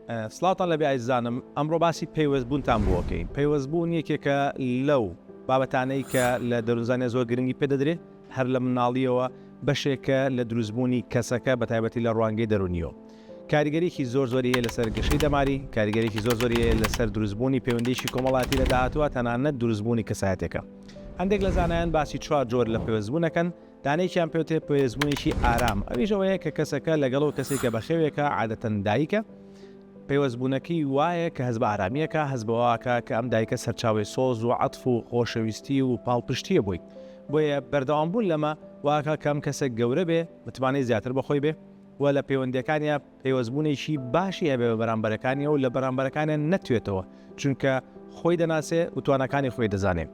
سڵاوتان لەبێ ئایزانم ئەمڕۆ باسی پەیوەست بوونتان بۆ ئەکەین پەیوەست بوون یەکێکە لەو بابەتانەی کە لە دەروونزانیا زۆر گرنگی پێ دەدرێ هەر لە مناڵیەوە بەشێکە لە دروستبوونی کەسەکە بە تایبەتی لە ڕوانگەی دەروونیەوە کاریگەریی زۆر زۆری هەیە لەسەر گەشەی دەماری کاریگەریی زۆر زۆری هەیە لەسەر دروستبوونی پەیوەندیی کۆمەڵایەتی لە داهاتووە تەنانەت دروستبوونی کەسایەتێکە هەندێک لە زانایان باسی چوار جۆر لە پەیوەستبوون ئەکەن دانەیەکیان پێوترێ پەیوەستبوونێکی ئارام، ئەویش ئەوەیە کە کەسەکە لەگەڵ ئەو کەسەی کە بەخێوێکە، عادەتەن دایکە، پەیوەستبوونەکەی وایە کە هەست بە ئارامی ئەکا، هەست بەوە ئەکا کە ئەم دایکە سەرچاوەی سۆز و عەتف و خۆشەویستی و پاڵپشتییە بۆی. بۆیە بەردەوامبوون لەمە وا ئەکا کە ئەم کەسە گەورە بێ، متمانەی زیاتر بە خۆی بێ و لە پەیوەندییەکانیا پەیوەستبوونێکی باشی هەبێ بە بەرامبەرەکانیەوە و لە بەرامبەرەکانیان نەتوێتەوە، چونکە خۆی دەناسێ و تواناکانی خۆی دەزانێ.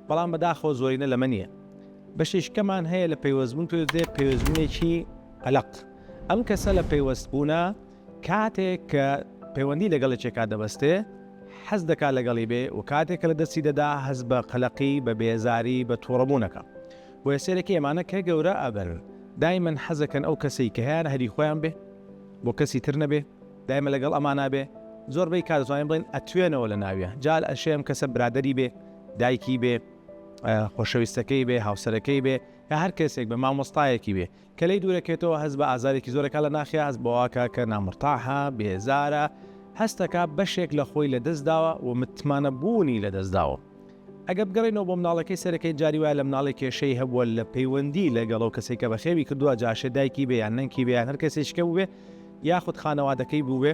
بەڵام بەداخەوە زۆرینە لەمە نییە. بەشێکی کەمان هەیە لە پەیوەستبوون پێ دێ پەیوەستبوونێکی قەلەق. ئەم کەسە لە پەیوەستبوونە کاتێک کە پەیوەندی لەگەڵ یەکێکا دەبەستێ حەز دەکا لەگەڵی بێ و کاتێک کە لە دەستی دەدا هەست بە قەلەقی، بە بێزاری، بە توڕەبوون ئەکا. بۆیە سەیرەکەی ئەمانە کە گەورە ئەبن دایمەن حەزەکەن ئەو کەسەی کە هەیانە هەری خۆیان بێ بۆ کەسی تر نەبێ دایمە لەگەڵ ئەمانا بێ زۆربەی کات دەتوانین بڵێین ئەتوێنەوە لە ناویا جا ئەشێ ئەم کەسە برادەری بێ دایکی بێ خۆشەویستەکەی بێ هاوسەرەکەی بێ یا هەر کەسێک بێ مامۆستایەکی بێ کە لێی دوورەکێتەوە هەست بە ئازارێکی زۆرەکە لە ناخیا هەست بەوەکە کە نامرتاحە بێزارە هەستەکە بەشێک لە خۆی لە دەست داوە و متمانە بوونی لە دەست داوە. ئەگەر بگەڕێینەوە بۆ مناڵەکەی سەرەکەی جاری وایە لە مناڵێک کێشەی هەبووە لە پەیوەندی لەگەڵ ئەو کەسەی کە بەخێوی کردووە جا ئەشێ دایکی بێ یان نەنکی بێ یان هەر کەسێکی کە بووبێ یاخود خانەوادەکەی بووبێ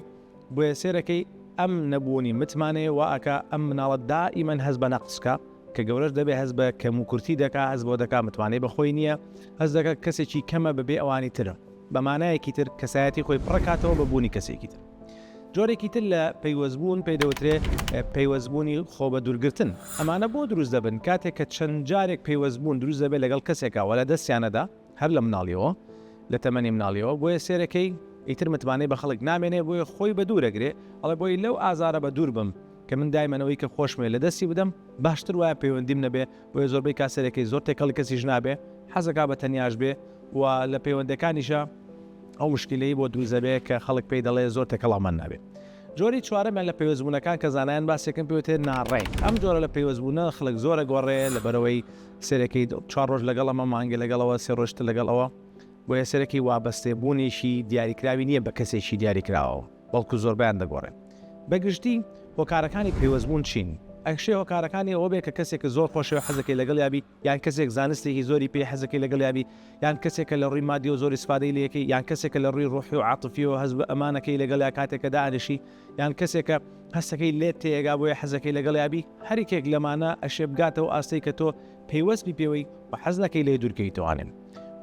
بۆیە سێرەکەی ئەم نەبوونی متمانەیە وا ئەکا ئەم مناڵە دائیمەن هەست بە نەقس کا کە گەورەش دەبێ هەست بە کەم و کورتی دەکا هەست بەوە دەکا متمانەی بە خۆی نییە هەست دەکا کەسێکی کەمە بەبێ ئەوانی تر بە مانایەکی تر کەسایەتی خۆی پڕەکاتەوە بە بوونی کەسێکی تر. جۆرێکی تر لە پەیوەستبوون پێی دەوترێ پەیوەستبوونی خۆبەدوورگرتن. ئەمانە بۆ دروست دەبن؟ کاتێک کە چەند جارێک پەیوەستبوون دروست دەبێت لەگەڵ کەسێکا و لە دەستیانەدا هەر لە مناڵیەوە لە تەمەنی مناڵیەوە بۆیە سێرەکەی ئیتر متمانەی بە خەڵک نامێنێ بۆیە خۆی بەدوورەگرێ ئەڵێ بۆی لەو ئازارە بەدوور بم کە من دایمەن ئەوەی کە خۆشمەوێ لە دەستی بدەم باشتر وایە پەیوەندیم نەبێ بۆیە زۆربەی کات سەرەکەی زۆر تێکەڵی کەسیش نابێ حەزەکا بە تەنیاش بێ و لە پەیوەندەکانیشا ئەو مشکیلەی بۆ دروست دەبێ کە خەڵک پێی دەڵێ زۆر تێکەڵاومان نابێ. جۆری چوارەمیان لە پەیوەستبوونەکان کە زانایان باسیەکەن پێی وترێت ناڕێک. ئەم جۆرە لە پەیوەستبوونە خەڵک زۆر ئەگۆڕێ لەبەرئەوەی سەیرەکەی چوار ڕۆژ لەگەڵ ئەمە مانگێ لەگەڵ ئەوە سێ ڕۆژ تر لەگەڵ ئەوە بۆیە سەیرەکەی وابەستەبوونێکی دیاریکراوی نییە بە کەسێکی دیاریکراوەوە بەڵکو زۆربەیان دەگۆڕێن. بە گشتی هۆکارەکانی پەیوەستبوون چین؟ ئەشێ هۆکارەکانی ئەوە بێ کە کەسێکت زۆر خۆشەوێ حەزەکەی لەگەڵیا بی، یان کەسێک زانستێکی زۆری پێیە حەزەکەی لەگەڵیا بی، یان کەسێکە لە ڕووی مادیەوە زۆر ئیسفادەی لێکەی، یان کەسێکە لە ڕووی ڕۆحی و عاتفیەوە هەست بە ئەمانەکەی لەگەڵیا کاتێک کە دائەنیشی، یان کەسێکە هەستەکەی لێت تێئەگا بۆیە حەزەکەی لەگەڵیا بی، هەریەکێک لەمانە ئەشێ بگاتە ئەو ئاستەی کە تۆ پەیوەست بی پێوەی و حەز نەکەی لێی دوور کەویتەوانێ.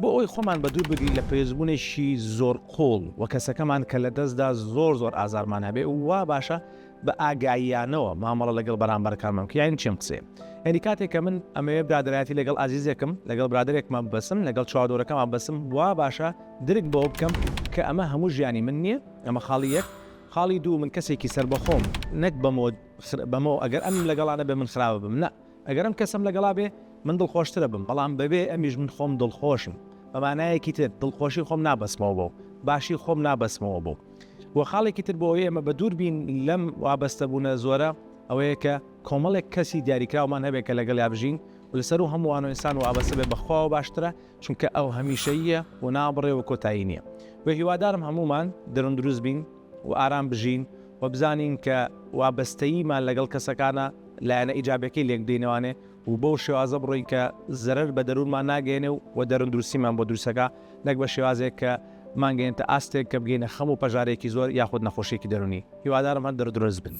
بۆ ئەوەی خۆمان بە دوور بگرین لە پەیوەستبوونێکی زۆر قووڵ و کەسەکەمان کە لە دەستدا زۆر زۆر ئازارمان هەبێ وا باشە بە ئاگاییانەوە مامەڵە لەگەڵ بەرامبەرەکانمان بکەین یانی چی ئەم قسەیە؟ یانی کاتێک کە من ئەمەوێ برادەرایەتی لەگەڵ ئازیزێکم لەگەڵ برادەرێکمان ببەستم لەگەڵ چواردەورەکەمان ببەستم وا باشە درک بەوە بکەم کە ئەمە هەموو ژیانی من نییە ئەمە خاڵی یەک خاڵی دوو من کەسێکی سەربەخۆم نەک بەمەوە بەمەوە ئەگەر ئەمم لەگەڵا نەبێ من خراپە بم نا ئەگەر ئەم کەسەم لەگەڵا بێ من دڵخۆشترە بم بەڵام بەبێ ئەمیش من خۆم دڵخۆشم بە مانایەکی تر دڵخۆشی خۆم نابەستمەوە بەو باشی خۆم نابەستمەوە بەو وە خاڵێکی تر بۆ ئەوەی ئێمە بەدوور بین لەم وابەستەبوونە زۆرە ئەوەیە کە کۆمەڵێک کەسی دیاریکراومان هەبێت کە لەگەڵیا بژین و لەسەر و هەمووان و ئینسان وابەستە بێت بە خواوە باشترە چونکە ئەو هەمیشەییە و نابڕێ و کۆتایی نییە بۆیە هیوادارم هەموومان دەروون دروست بین و ئارام بژین و بزانین کە وابەستەییمان لەگەڵ کەسەکانە لایەنە ئیجابیەکەی لێک بدەینەوانێ و بەو شێوازە بڕۆین کە زەرەر بە دەروونمان ناگەیەنێ و دەروون دروستیمان بۆ دروستەکا نەک بە شێوازێک کە بمانگەیەنێتە ئاستێک کە بگەینە خەم و پەژارەیەکی زۆر یاخود نەخۆشیەکی دەروونی. هیوادارم هەر دەرودروست بن.